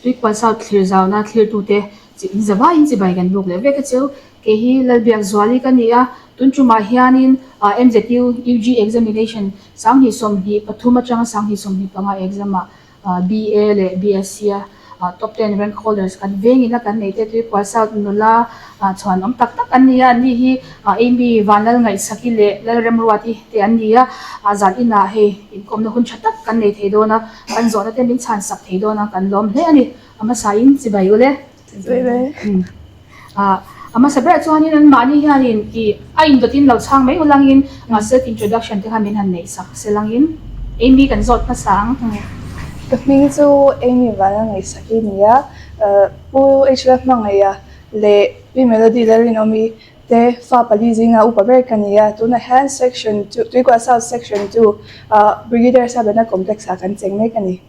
Tuikual South thlir zauna thlirtute chi in zavaiin chibai kan buk leh vek a cheu. Kei hi Lalbiakzuali ka ni a, tun tumah hianin MZU UG Examination 2023 atanga 2025 exam ah BA leh BSc a top ten rank holders kan vengin a kan nei te Tuikual South nula chhuan awm tak tak an ni a, anni hi Amy Vanlalngaihsaki leh Lalremruati te an ni a, zan inah hei inkawmna hun tha tak kan nei thei dawn a, kan zawhna te min chhan sak thei dawn a, kan lawm hle a ni. A hmasain chibai ule. A hmasa berah chuanin an mahni hianin ih a indawtin lo chhang mai ulangin self introduction te kha min han neih sak selangin Amy kan zawt hmasa ang. Ka hming chu Amy Vanlalngaihsaki a ni a, Pu H Lalhmangaiha leh Pi Melody Lalrinawmi te fa pali zinga upa ber ka ni a, tunah hian Section two, Tuikual South Section 2 ah Brigadier Sabena Complex ah kan cheng mek a ni.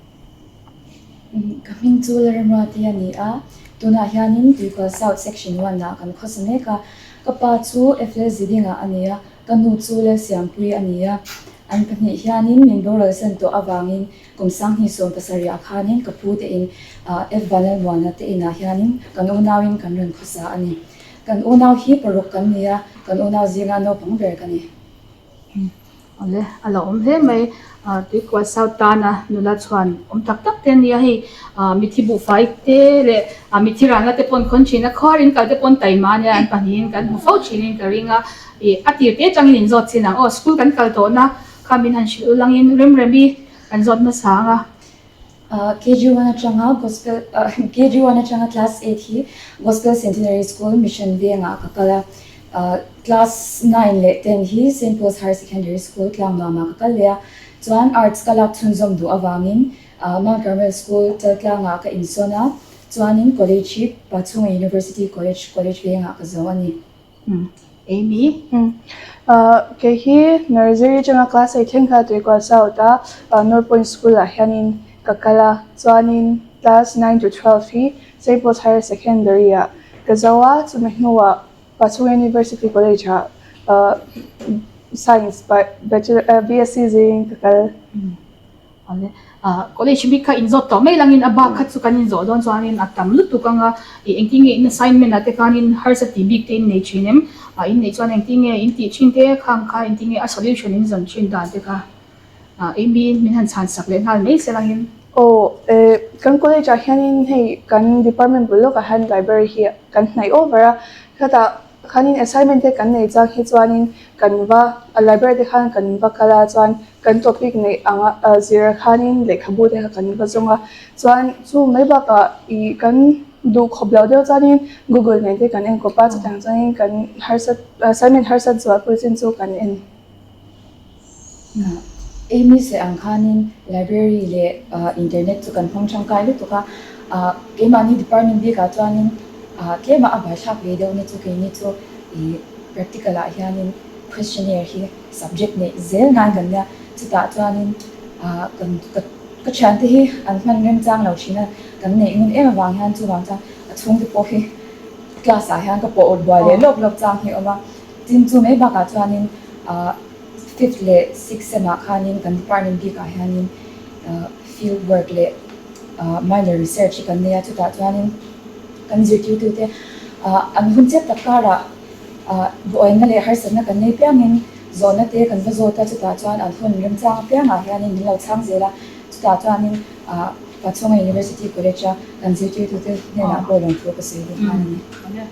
Ka hming chu Lalramruati a ni a, tunah hianin Tuikual South Section One ah kan khawsa mek a. Ka pa chu FL Zidinga a ni a, ka nu chu Lalsiampuii a ni a. An pahnih hianin min boral san tawh avangin kum 2017 ah khanin ka pu te in F Vanlalmuana te inah hianin kan unauin kan rawn khawsa a ni. Kan unau hi paruk kan ni a, kan unau zinga naupang ber ka ni. Awle, a lo awm hle mai. Tuikual South tana nula chhuan awm tak tak te a nia hei. Mithi buhfai te leh mithi ralna te pawn khawn thin a, khuar in kal te pawn taima a nia an pahnihin kan hmu fo thinin ka ring a. Ih a tir te atangin in zawt chin ang aw, school kan kal tawhna kha min han hrilh ulangin Remremi kan zawt hmasa ang a. KG one atanga Gospel KG one atanga class eight hi Gospel Centenary School Mission vengah ka kal a, class nine leh ten hi Saint Paul's Higher Secondary School Tlangnuamah ka kal leh a, chuan Arts ka lak chhunzawm duh avangin Mount Carmel School Chaltlangah ka insawn a, chuanin College hi Pachhunga University College College vengah ka zo a ni. Amy. Kei hi nursery atanga class eight thleng kha Tuikual South a North Point School ah hianin ka kal a, chuanin class 9 to 12 hi Saint Paul's Higher Secondary ah ka zo a, chumi hnuah Pachhunga University College ah Science Bachelor BSc zingin ka kal. Awle, college bik kha inzawt tawh mai langin a bak kha chu kan inzawh dawn chuanin a tam lutuk ang a, ih engtin nge in assignment ah te khanin harsa tih bik te in nei thin em? Ah in neih chuan engtin nge in tih thin te khang kha engtin nge a solution in zawn thin dan te kha ah Amy min han chhan sak leh nghal mai se langin. Aw, eh kan college ah hianin hei kan department bul lawkah hian library hi kan hnaih over a, khatah Khanin assignment te kan nei chang hi chuanin kan va a library te khan kan va kal a chuan kan topic neih anga zir khanin lehkhabu te kha kan va zawng a chuan chu mai bakah ih kan duh khawp loh deuh chuanin google nen te kan en kawp a chutiang chuanin kan harsat assignment harsat zualpui chin chu kan en. Amy sawi ang khanin library leh internet chu kan hmang tangkai lutuk a, keimahni department bikah chuanin tlema a buaithlak ve deuhna chu keini chu ih practical ah hianin questionnaire hi subject neih zel ngai kan nia, chutah chuanin kan ka thiante hi an hman remchang lo thin a, kan neih ngun em avang hian chuvang chuan a chhungte pawh hi class ah hian ka pawh awt buai leh lawk lawk chang hi a awm a. Tin chu mai bakah chuanin fifth leh sixth sem ah khanin kan department bikah hianin field work leh minor research hi kan nei a, chutah chuanin kan zirtirtute an hun chiat tak karah buaina leh harsatna kan nei piangin zawhna te kan va zawt a, chutah chuan an hun remchang apiangah hianin min lo chhang zel a, chutah chuanin Pachhunga University College a kan zirtirtute hnenah pawh lawmthu ka sawi duh nghal a ni.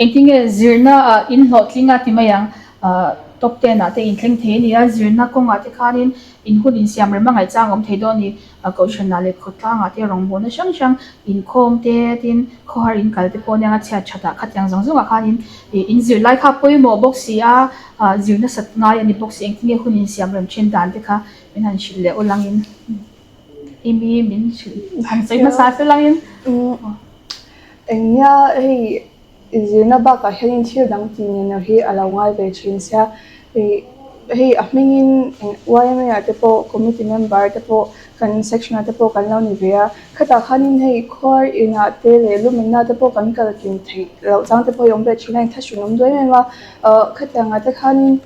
Engtin nge zirna ah in hlawhtling a ti mai ang? Top ten ah te in thleng thei a ni a, zirna kawngah te khanin in hun insiam rem a ngaihchang a awm thei dawn a ni. Kohhran ah leh khawtlang ah te rawngbawlna hrang hrang inkhawm te tin khawhar in kal te pawh nia chhiat that ah khatiang zawng zawng ah khanin in zirlai kha pawimawh bawk si a, zir nasat ngai a ni bawk si. Engtin nge hun insiam rem then dan te kha min han hrilh leh awl angin. Amy min hrilh han sawi hmasa fel angin. Eng nia hei zirna bakah hianin thil dang tih nen lo hi a lo ngai ve thin sia. Ih hei a hmingin eng yma ah te pawh committee member te pawh kan section ah te pawh kan lo ni ve a. Khatah khanin hei khuar inah te leh lumenna te pawh kan kal kim theih loh chang te pawh hi a awm ve thin a, inthlahrun awm duai em em a. Khatiangah te khanin.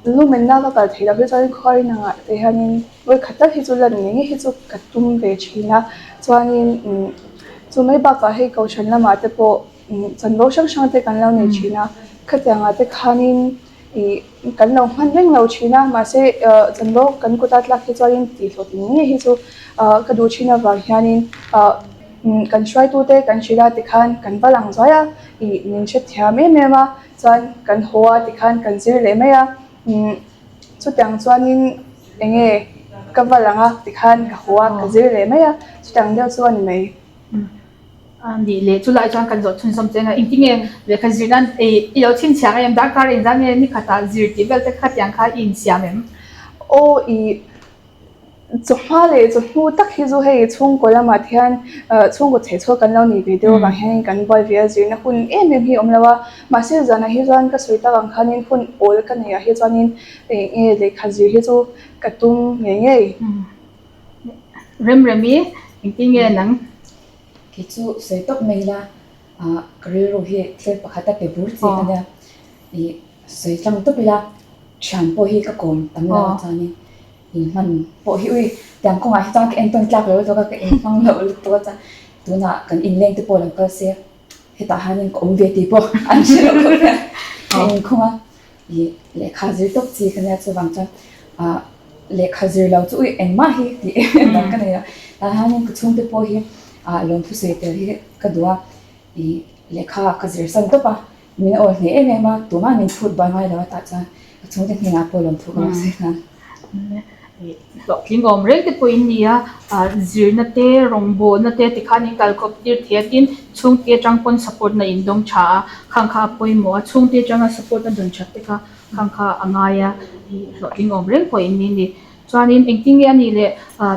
Lumenna ka kal theih loh hi chuanin khuarin angah te hianin vawi khat tak hi chu lan ngei ngei hi chu ka tum ve thin a, chuanin chu mai bakah hei kohhran lamah te pawh chanvo hrang hrang te kan lo nei thin a, khatiangah te khanin ih kan lo hman reng lo thin a, mahse chanvo kan kuta tlak hi chuanin tih hlawhtling ngei ngei hi chu ka duh thin avang hianin kan hruaitute kan hrilh a tikhan kan va lang zuai a, ih min hrethiam em em a. Chuan kan haw a tikhan kan zir leh mai a, umm chutiang chuanin eng nge ka va lang a tikhan ka haw a ka zir leh mai a, chutiang deuh chu a ni mai. A nih leh chulai chuan kan zawh chhunzawm che anga engtinge lehkha zir nan i lo chhinchhiah em darkar engzah nge nikhatah zir tih vel te khatiang kha i insiam em? Aw i Chawhma leh chawhnu tak hi chu hei chhungkaw lamah te hian chhungkaw chheh chhuak kan lo nei ve deuh avang hianin kan buai ve a, zirna hun em em hi a awm lo a. Mahse zanah hi chuan ka sawi tak ang khanin hun awl ka neih ah hi chuanin eng nge lehkha zir hi chu ka tum ngei ngei. Remremi, engtin nge nang? Kei chu sawi tawp mai ila, ka rilru hi thil pakhat a pe bur chi ka nia. Ih sawi tlang tawp ila thian pawh hi ka kawm tam lo a chuanin inhman pawh hi ui tiang kawngah hi chuan ka entawn tlak lo lutuk a ka inhmang loh lutuk a chuan tunah kan inleng te pawh lo kal se hetah hianin ka awm ve tih pawh an hre lo khawp mai a ka inkhawng a ih lehkha zir tawp chi ka nia chuvang chuan ah lehkha zir lo chu ui engmah hi tih em em dang ka nei a tah hianin ka chhungte pawh hi ah lawmthu sawi tel hi ka duh a ih lehkha ka zir san tawp a. Min awl hneh em em a, tumah min phut buai ngai lo a tah chuan ka chhungte hnenah pawh lawmthu ka lo sawi nghal. Hlawhtling awm reng te pawh in ni a, zirna te, rawngbawlna te tikhan in kalkhawp tir thei a, tin chhungte atang pawn support na in dawng tha a, khang kha a pawimawh a, chhungte atanga support na dawn that te kha khang kha a ngai a, hlawhtling awm reng pawh in ni a ni. Chuanin engtin nge a nih le,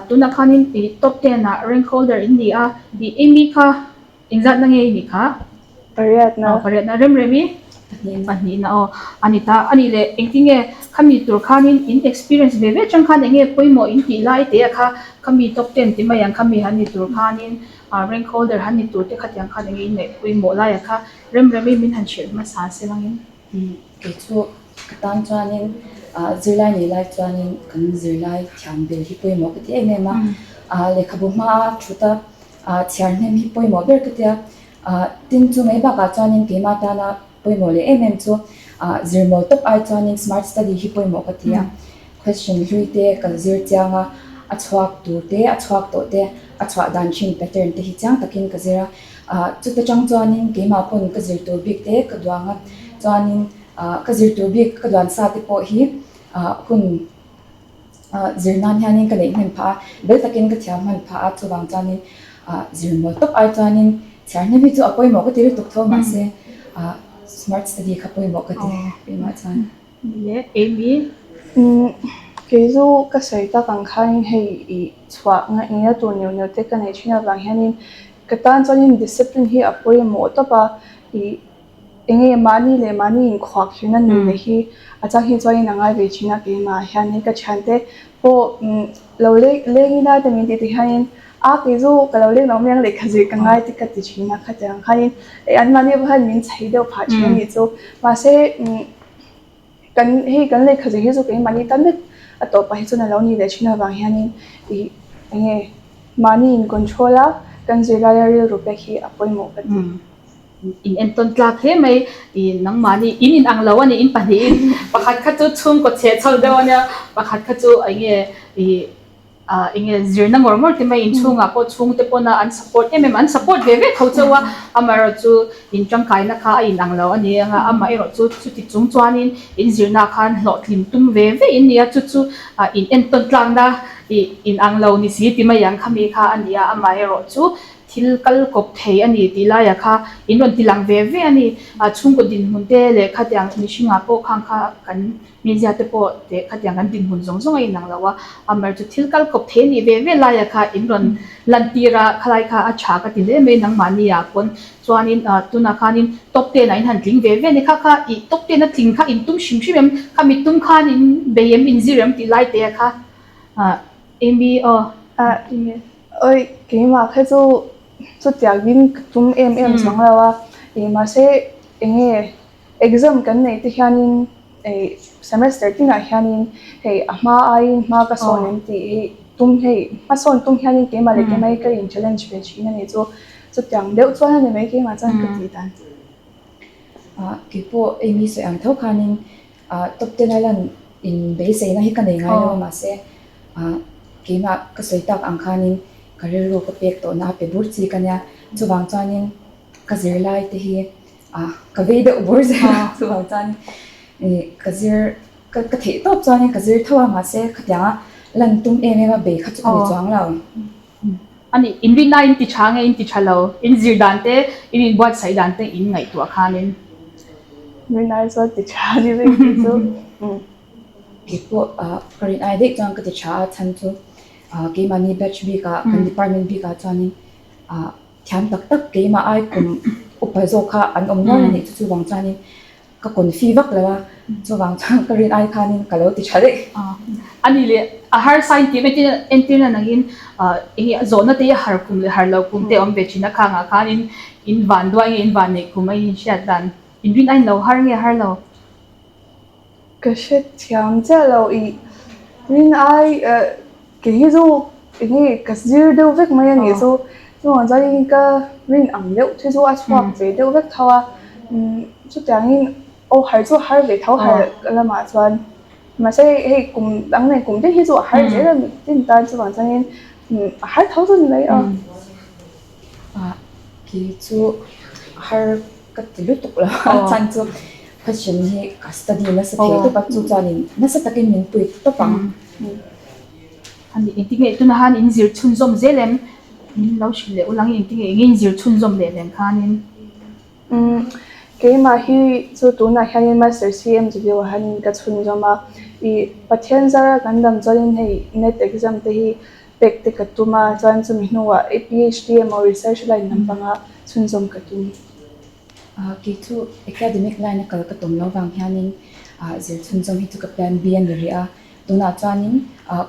tunah khanin top ten ah rank holder in ni a, ih Amy kha Engzatna nge i nih kha? Pariatna. Aw, pariatna. Rem rem i? Pahnihna. Pahnihna aw. A ni ta. A nih leh engtin nge khami tur khanin in experience ve ve chang khan eng nge pawimawh in tih lai te a kha khami top ten ti mai ang khami han ni tur khanin rank holder han ni tur te khatiang khan eng nge in ngaih pawimawh lai a kha rem rem i min han hrilh hmasa se langin. Kei chu ka tan chuanin zirlai nei lai chuanin kan zirlai thiam ber hi pawimawh ka ti em em a. Lehkhabu hmaa thut a Chhiar hnem hi pawimawh ber ka tia. Tin chu mai bakah chuanin keimah tana pawimawh leh em em chu zirmawl tawp ai chuanin smart study hi pawimawh ka ti a. Question hlui te ka zir chiang a, a chhuak tur te, a chhuak tawh te, a chhuah dan thin pattern te hi chiang takin ka zir a. Chuta tang chuanin keimah pawn ka zir tur bik te ka duang a, chuanin ka zir tur bik ka duan sa te pawh hi hun Zir nan hianin ka neih hnem phah a, bel takin ka thiam hman phah a, chuvang chuanin zir mawl tawp ai chuanin chhiar hnem hi chu a pawimawh ka ti lutuk tho mahse smart study kha pawimawh ka ti keimah chuan. Le Amy. Kei chu ka sawi tak ang khanin hei i chhuah ngaihna tur neuh neuh te ka neih thin avang hianin ka tan chuanin discipline hi a pawimawh tawp a, i Eng nge mahni leh mahni inkhuak thin a nun leh hi a chang hi chuanin a ngai ve thin a keimah hian hei ka thiante pawh lo leng ina te min tih te hianin a kei chu ka lo leng lo mai ang lehkha zir ka ngai te ka ti thin a khatiang khanin an mahni pawh hian min chei deuh phah thin a nih chu mahse Kan hei kan lehkha zir hi chu keimahni tan vek a tawpah hi chuan a lo nih leh thin avang hianin ih eng nge mahni in control a kan zirlaia rilru pek hi a pawimawh ka ti. In entawn tlak hle mai ih nangmahni in in ang lo a ni in pahnihin pakhat kha chu chhungkaw chheh chho deuh a nia pakhat kha chu eng nge ih Ah enge zirna ngawr ngawr te mai inchhungah pawh chhungte pawna an support em em an support ve ve tho chauh a, amaherawh chu in tangkaina kha a inang lo a ni ang a, amaherawh chu chuti chung chuanin in zirna khan hlawhtlin tum ve ve in ni a, chu chu ah in entawn tlakna ih inang lo ni si ti mai ang khami kha a ni a, amaherawh chu thil kal kawp thei a ni tih laiah kha in rawn ti lang ve ve a ni, ah chhungkaw dinhmun te leh khatiang mihringah pawh khang kha kan Mizia te pawh teh khatiang kan dinhmun zawng zawng a inang lo a, Amar chu thil kal kawp thei a nih ve ve laia kha in rawn lantir a, khalai kha a tha ka ti hle mai nangmahni ah pawn chuanin tunah khanin top ten ah in han tling ve ve a ni kha kha ih top ten a tling kha in tum hrim hrim em khami tum khan in bei em in zir em tih lai te kha Amy aw. Oi keimah kha chu chutiangin ka tum em em chuang lo a, ih mahse enge Exam kan neih te hianin Hei semester tinah hianin hei a hma aiin hma ka sawn em tih hi tum hei hmasawn tum hianin keimah leh keimah hi ka in challenge ve thin a nih chu. Chutiang deuh chuan a ni mai keimah chuan ka tih dan. Ah keipawh Amy sawi ang tho khanin ah top ten a lan in beiseina hi ka nei ngai lo a mahse ah keimah ka sawi tak ang khanin ka rilru ka pek tawhna a pe bur chi ka nia. Chuvang chuanin ka zirlai te hi Ah ka vei deuh bur zel a chuvang chuan ih ka zir ka ka theih tawp chuanin ka zir tho a mahse khatianga lan tum em em a bei kha chu ka ni chuang lo. Ani inrinna in ti tha nge in ti tha lo in zir dan te in inbuatsaih dan te in ngaihtuah khanin. Rinai chuan ti tha ni vek tih chu. Keipawh ah ka rin ai daih chuan ka ti tha a chhan chu ah keimahni batch bikah kan department bikah chuanin ah Thiam tak tak keimah ai kum upa zawk kha an awm nual a nih chu chuvang chuanin ka confi vak lo a, chuvang chuan ka rin ai khanin ka lo ti tha daih. A ni leh a harsa in tih mai te entir na nangin eng nge zawhna te hi a har kum leh har lo kum te a awm ve thin a, khangah khanin in van duai nge in van neih kum a inhriat dan in rin aiin lo har nge har lo. Ka hrethiam chiah lo i rin ai kei hi chu eng nge ka zir deuh vek mai a nih chu chuvang chuanin ka rin ang deuh te chu a chhuak ve deuh vek tho a chutiangin aw har chu a har ve tho har lamah chuan mahse hei kum dang nen kum te hi chu a har zel a tin tan chuvang chuanin a har tho chu a ni mai a. Kei chu har Ka ti lutuk lo a chhan chu question hi ka study nasa thei tawp a chu chuanin nasa takin min pui tawp ang. Ani engtin nge tuna han in zir chhunzawm zel em? Min lo hrilh leh ulang engtin nge enge in zir chhunzawm leh nen khanin? Umm keimah hi chu tunah hianin Master CMGD ah hianin ka chhunzawm a, ih Pathian zara kan dam chuanin hei net exam te hi pek te ka tum a, chuan chumi hnuah PhD emaw research line lampanga chhunzawm ka tum. Kei chu academic line a kal ka tum loh vang hianin zir chhunzawm hi chu ka plan B a ni rih a, tunah chuanin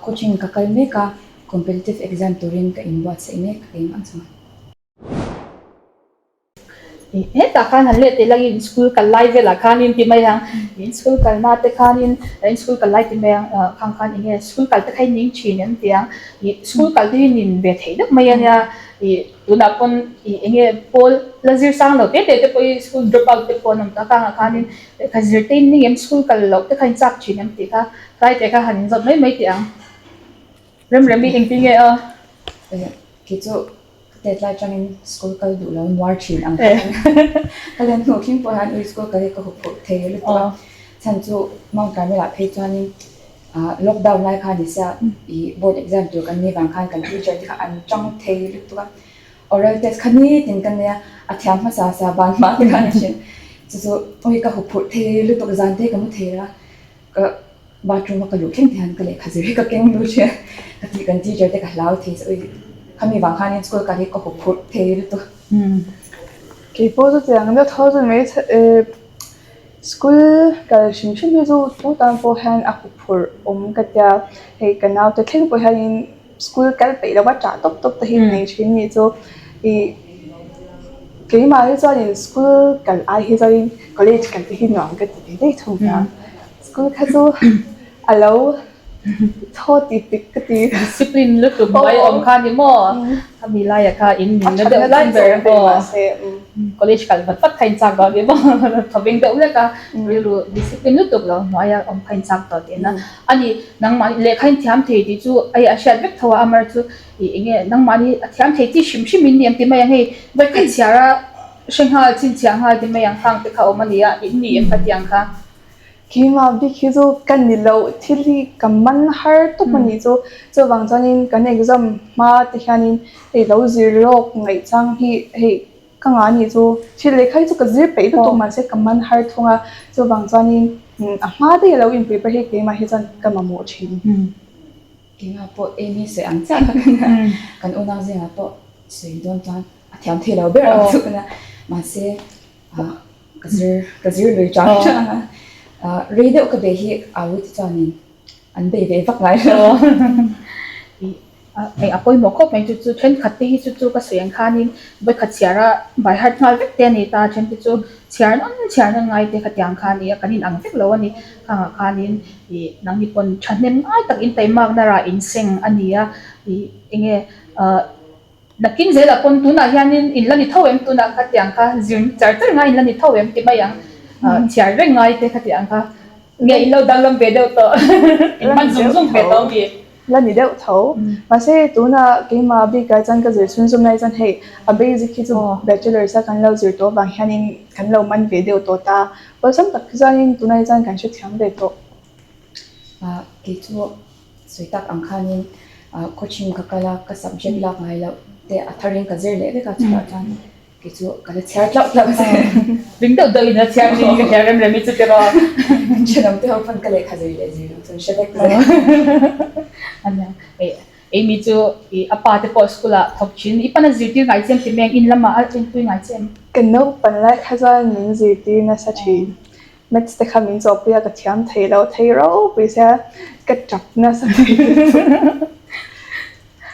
coaching ka kal mek a, competitive exam turin ka inbuatsaih mek a keimah chuan. Hetah khan han let ila in school kal lai velah khanin ti mai ang, in school kalna te khanin in school kal lai ti mai ang khang khan eng nge school kal te kha i ning thin em ti ang, ih school kal te hi nin ve theih deuh mai a nia, ih tunah pawn ih eng nge pawl la zir sang lo te te te pawh hi school drop out te pawh an awm ta kangah khanin lehkha zir te in ning em school kal loh te kha in chak thin em tih kha tlai te kha han inzawt mai mai teh ang. Remremi engtin nge a? Kei chu ka tet lai atangin school kal duh lo nuar thin ang kha ka len hnu thleng pawh hian ui school kal hi ka huphurh thei lutuk a, chhan chu Mount Carmel ah phei chuanin ah lockdown lai kha ni sia ih board exam tur kan nih vang khan kan teacher te kha an tang thei lutuk a, oral test kha nitin kan nei a, a thiam hmasa sa ban hma te kha a ni thin, chu chu ui ka huphurh thei lutuk zan te hi ka mu thei lo a, ka Bathroom a ka luh thleng te hian ka lehkha zir hi ka keng lut hian ka tih kan teacher te ka hlau thei chu ui khami vang khanin school kal hi ka huphurh thei lutuk. Keipawh chu tiang deuh tho chu mai school kal hrim hrim hi chu tu tan pawh hian a huphurh awm ka tia hei ka naute thleng pawh hianin School kal peih lova ṭah tawp tawp te hi nei thin nih chu ih keimah hi chuanin school kal ai hi chuanin college kal te hi nuam ka ti ve daih thung ta. School kha chu a lo thaw tih pik ka ti. Discipline lutuk hnuai awm kha ni maw? Khami laiah kha in min la deuh lai ber maw? College kal vat vat kha in chak dawn ni maw? Thawveng deuh hlek a rilru discipline lutuk lo hnuaia awm kha in chak tawh tihna a ni. Nangmahni lehkha in thiam thei tih chu hei a hriat vek tho a, amar chu ih eng nge nangmahni a thiam thei chi hrim hrim in ni em ti mai ang hei vawikhat chhiar a hre nghal chhinchhiah nghal ti mai ang khang te kha awm a ni a, in ni em kha tiang kha. Keimah bik hi chu ka ni lo thil hi ka man har tawp a nih chu, chuvang chuanin kan exam hma te hianin hei lo zir lawk ngaihchang hi hei Ka ngah nih chu thil lehkha hi chu ka zir peih lutuk mahse ka man har thung a, chuvang chuanin a hma daih a lo in prepare hi keimah hi chuan ka mamawh thin. Keimah pawh Amy sawi ang chiah kha ka nia, kan unau zingah pawh sawi dawn chuan a thiam thei lo ber ang chu ka nia, mahse ka zir ka zir lui chang chang a, rei deuh ka bei hi Awite chuanin an bei ve vak ngai lo. Hei a pawimawh khawp mai chu chu thenkhat te hi chu chu ka sawi ang khanin vawikhat chhiar a by heart nghal vek te a ni ta, then te chu chhiar nawn chhiar nawn ngai te khatiang kha a ni a, kan inang vek lo a ni. Khangah khanin ih nangni pawn thahnem ngai tak in taimakna rah inseng a ni a, ih enge ah Nakin zelah pawn tunah hianin in la ni tho em tunah khatiang kha zir char char ngai in la ni tho em ti mai ang chhiar reng ngai te khatiang kha nge in lo danglam ve deuh tawh in hman zung zung ve tawh mi. La ni deuh tho mahse tunah keimah bikah chuan ka zir chhunzawm lai chuan hei a basic hi chu bachelors a kan lo zir tawh avang hianin kan lo man ve deuh tawh ta awlsam tak chuanin tunah hi chuan kan hrethiam ve tawh. Kei chu Sawi tak ang khanin coaching ka kal a, ka subject lak ngai loh te a tharin ka zir leh vek a, chutah chuan kei chu ka la chhiar tlauh tlauh zel. Ring deuh deuh in la chhiar niin ka hria rem rem i chu tiraw. Thenawm te ho pawn ka lehkha zir leh zir loh chu an hre vek zel. Ania, Amy chu i a pa te pawh school ah thawk thin, i pana zirtir ngai chem ti meng in lamah a enpui ngai chem. Ka naupan lai kha chuan min zirtir nasa thin. Maths te kha min chawhpui a, ka thiam thei lo thei ropui sia, ka tap nasa thei lutuk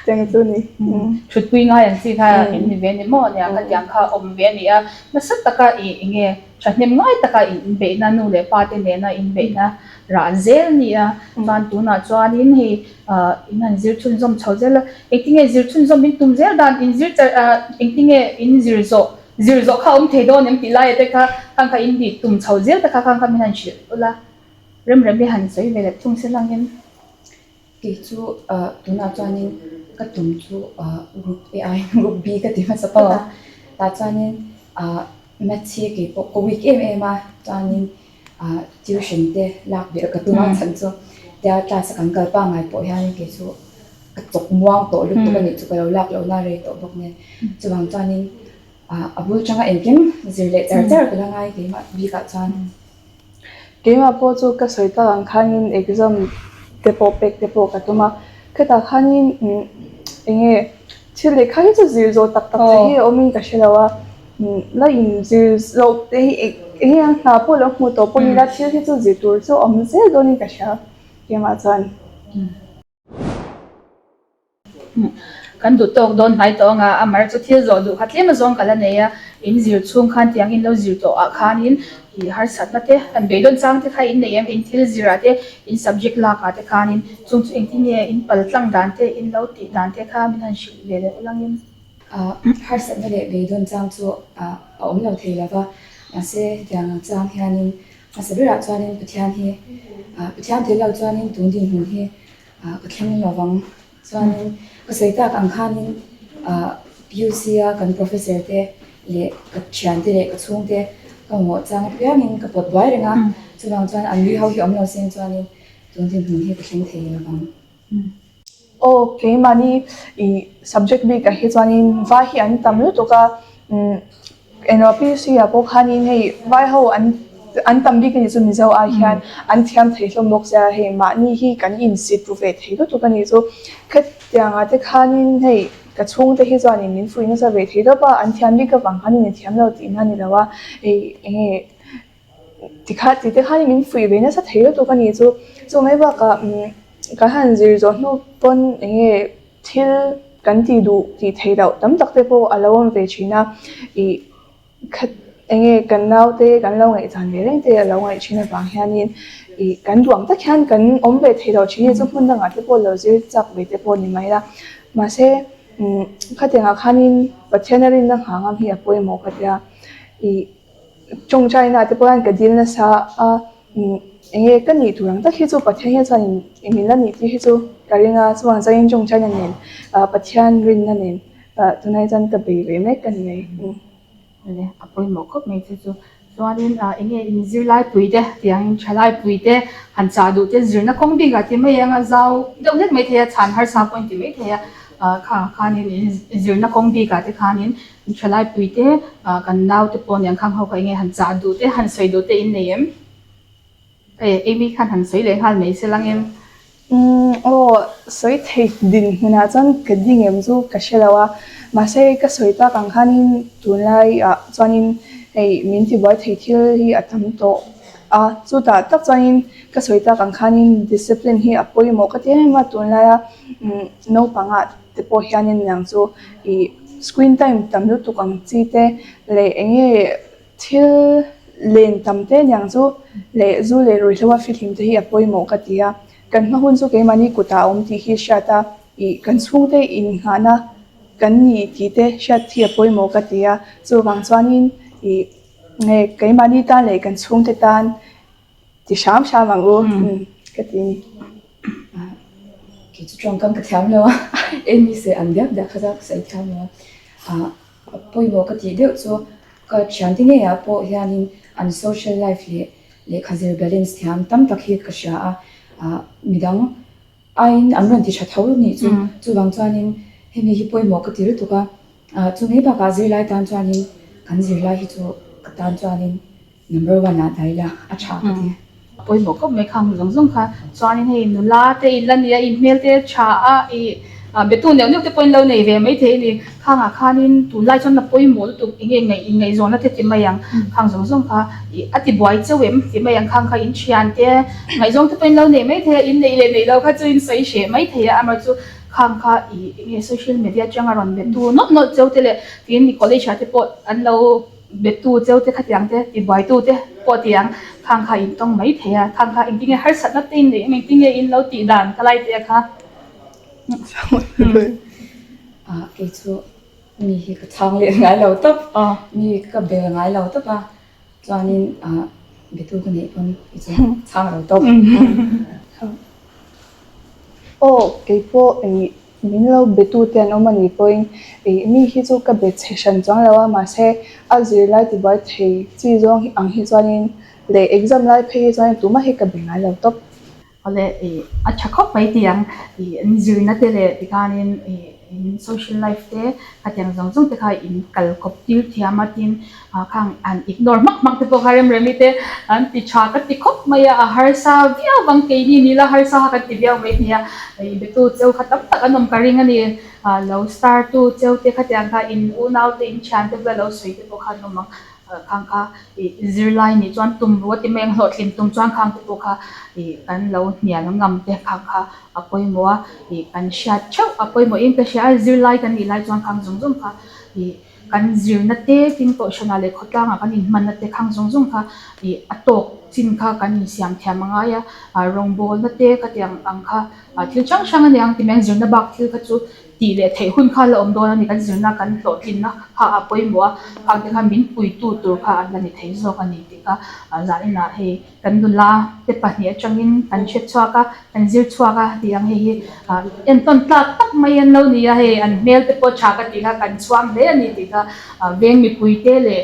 tiang chu ni. Thutpui ngai ang chi kha in ni ve ni maw nia, khatiang kha awm ve a ni a, nasa taka i enge thahnem ngai taka in inbeihna nu leh pa te nena inbeihna rah zel a ni a, chuan tunah chuanin hei in han zir chhunzawm chho zel a, engtinge zir chhunzawm in tum zel dan in zir char engtinge in zir zawh Zir zawh kha awm thei dawn em tih laia te kha khang kha in tih tum chho zel te kha khang kha min han hrilh ula rem rem hi han sawi ve leh thung se langin. Kei chu tunah chuanin ka tum chu group A aiin group B ka ti hmasa phawt a, tah chuanin maths hi kei pawh ka weak em em a, chuanin tuition te lak belh ka tum a chhan chu tia class a kan kal pangngai pawh hianin kei chu ka chawk muang tawh lutuk a nih chu ka lo lak lohna rei tawh bawk nen chuvang chuanin ah a bul tanga engkim zir leh char char ka la ngai keimah bikah chuan. Keimah pawh chu ka sawi tak ang khanin exam te pawh pek te pawh ka tum a, khetah khanin eng nge thil lehkha hi chu zir zawh tak tak theih hi a awmin ka hre lo a, la inzir zawh te hi eng nge ang hna pawh lo hmuh tawh pawh ni la thil hi chu zir tur chu a awm zel dawnin ka hria keimah chuan. Kan duh tawk dawn hnai tawh anga a mar chu thil zawh duh kha tlem a zawng ka la nei a, in zir chhung khan tiang in lo zir tawh ah khanin ih harsatna te han beidawn chang te kha in nei em, in thil zir ah te in subject lak ah te khanin chung chu engtin nge in pal tlang dan te in lo tih dan te kha min han hrilh ve leh ulangin. Harsatna leh beidawn chang chu a awm lo thei lova, mahse hetiang ang chang hianin hmasa berah chuanin Pathian hi Pathian tel lo chuanin tun dinhmun hi Ka thleng lo vang. Chuanin ka sawi tak ang khanin PUC a kan professor te leh ka thiante leh ka chhungte ka mamawh chang apiangin ka pawt buai reng a. Chuvang chuan an ni ho hi awm lo seng chuanin tun dinhmun hi ka thleng thei lo vang. Aw keimahni i subject bikah hi chuanin vai hi an tam lutuk a. Englo PUC ah pawh khanin hei vai ho an an tam bik a nih chu Mizo ai hian an thiam thei hlawm bawk sia hei mahni hi kan insit ru ve thei lutuk a nih chu khatiang ah te khanin hei ka chhungte hi chuanin min fuih nasa ve thei tawp a an thiam bik avang khanin i thiam lo tihna a ni lo a hei eng nge tikha tih te khanin min fuih ve nasa thei lutuk a nih chu chu mai bakah umm kan han zir zawh hnu pawn eng nge. Thil kan tih duh tih theih loh tam tak te pawh a lo awm ve thin a, ih khat eng nge kan naute kan lo ngaihzan ve reng te a lo ngaih thin avang hianin ih kan duang tak hian kan awm ve thei loh thin hi chu hmun dangah te pawh lo zir chak ve te pawh ni mai la. Mahse umm khatiangah khanin Pathiana rinna nghah ngam hi a pawimawh ka tia ih Tawngtaina te pawh hian ka dil nasa a, eng nge ka nih tur ang tak hi chu Pathian hian chuan min la nih tir hi chu ka ring a, chuan zain tawngtaina nen Pathian rinna nen tunah chuan ka bei ve mek ka ni mai. Awle, a pawimawh khawp mai chu chu. Chuanin eng nge in zirlaipui te tiangin thalaipui te han chah duh te zirna kawng bikah ti mai ang a, zau deuh hlek mai thei a, chhan harsa pawh in ti mai thei a, khangah khanin in zirna kawng bikah te khanin Thalai puite kan naute pawh aniang khang ho kha enge han chah duh te han sawi duh te in nei em? Hei Amy khan han sawi leh nghal mai se lang em? Umm aw sawi thei din hmunah chuan ka ding em chu ka hre lo a, mahse ka sawi tak ang khanin tunlaiah chuanin hei min tibuai thei thil hi a tam tawh. a, chutah tak chuanin ka sawi tak ang khanin discipline hi a pawimawh ka ti em em a, tunlaia naupangah te pawh hianin niang chu ih screen time tam lutuk ang chi te leh eng nge thil len tam te niang chu leh zu leh ruihhlo a fihlim te hi a pawimawh ka ti a, kan hma hun chu keimahni kutah a awm tih hi hriat a ih kan chhungte innghahna kan ni tih te hriat hi a pawimawh ka ti a, chuvang chuanin ih nge keimahni tan leh kan chhungte tan ti hram hram ang u ka ti a ni. Kei chu tawngkam ka thiam lo a, eng ni se an biak biak kha chu ka sawi thiam lo a, a pawimawh ka tih deuh chu ka thiante ngeiah pawh hianin an social life leh lehkha zir balance thiam tam tak hi ka hria a, midang Aiin an rawn ti tha tho nih chu. Chuvang chuanin hemi hi pawimawh ka ti lutuk a, chu mai bakah zirlai tan chuanin kan zirlai hi chu ka tan chuanin number one ah dah ila a tha ka ti. A pawimawh khawp mai khang zawng zawng kha. Chuanin hei nula te in la nia, in hmel te tha a, ih betu neuh neuh te pawhin lo nei ve maithei a ni. Khangah khanin tunlai chuan a pawimawh lutuk eng nge ngaih inngaihzawnna te ti mai ang, khang zawng zawng kha ih a ti buai chauh em ti mai ang, khang kha in thian te ngaihzawng te pawhin lo nei mai thei a, in neih leh neih loh kha chu in sawi hreh mai thei a, amaherawhchu khang kha ih eng nge social media atanga rawn be tu nawlh nawlh cheu te leh tin college ah te pawh an lo be tu cheu te khatiang te ti buai tu te pawh ti ang, khang kha in tawng mai thei a, khang kha engtin nge harsatna te in neih em engtin nge in lo tih dan ka lai te kha. Ah kei chu mi hi ka chhang leh ngai lo tawp mi ka bel ngai lo tawp a chuanin ah betu ka neih pawn kei chu chhang lo tawp. Aw kei pawh eng min lo betu te an awm a nih pawhin ih mi hi chu ka be chhe hran chuang lo a mahse a zirlai tibuai thei chi zawng ang hi chuanin leh exam lai phei hi chuanin tumah hi ka be ngai lo tawp. Awle ih a tha khawp mai tih ang ih an zirna te leh tikhanin ih in social life te khatiang zawng zawng te kha in kal kawp tir thiam a tin ah khang an ignore hmak hmak te pawh kha remremi te an ti tha ka ti khawp mai a a harsa viau vang keini ni la harsa kha kan ti viau mai nia ih betu cheu kha tam tak an awm ka ring a ni ah lo star tu cheu te khatiang kha in unau te in thian te bula lo sawi te pawh kha an awm ang. Khang kha ih zirlai nih chuan tum ru a ti mai ang hlawhtlin tum chuan khang te pawh kha ih kan lo hnial ngam te khang kha a pawimawh a ih kan hriat theuh a pawimawh in ka hria a zirlai kan nih lai chuan khang zawng zawng kha ih kan zirna te tin kohhranah leh khawtlangah kan inhmanna te khang zawng zawng kha ih a tawk chin kha kan insiam thiam a ngai a ah rawngbawlna te khatiang ang kha ah thil hrang hrang a ni ang ti mai ang zirna bak thil kha chu Tih leh theih hun kha la awm dawn a ni, kan zirna kan hlawhtlinna kha a pawimawh a, khang te kha min puitu tur kha an la ni thei zawk a ni tih kha zaninah hei kan nula te pahnih atangin kan hre chhuak a, kan zir chhuak a tih ang hei hi entawn tlak tak mai an lo ni a, hei an hmel te pawh tha ka tih kha kan chhuang hle a ni tih kha veng mipui te leh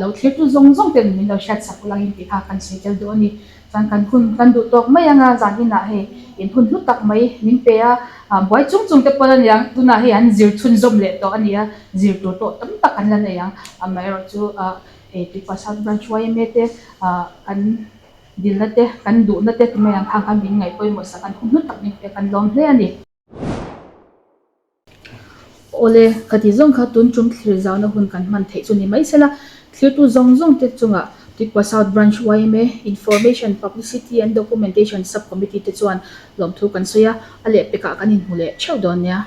lo thlirtu zawng zawng ten min lo hriatsak ulangin tih kha kan sawi tel duh a ni. Chuan kan hun kan duh tawk mai anga zan inah hei in hun hlu tak mai min pe a, buai chung chung te pawn a niang tunah hei an zir chhunzawm leh tawh a ni a, zir tur tawh tam tak an la nei ang. Amaherawh chu hei Tuipa South Branch yma te kan dilna te kan duhna te ti mai ang khang khan min ngaih pawimawh sak an hun hlu tak min pe a kan lawm hle a ni. Awle, ka ti zawng kha tun tum thlir zauna hun kan hman theih chu ni mai sela, thlirtu zawng zawng te chungah Tuikua South Branch yma Information, Publicity and Documentation Sub-Committee te chuan lawmthu kan sawi a, a lehpekah kan inhmu leh theuh dawn nia.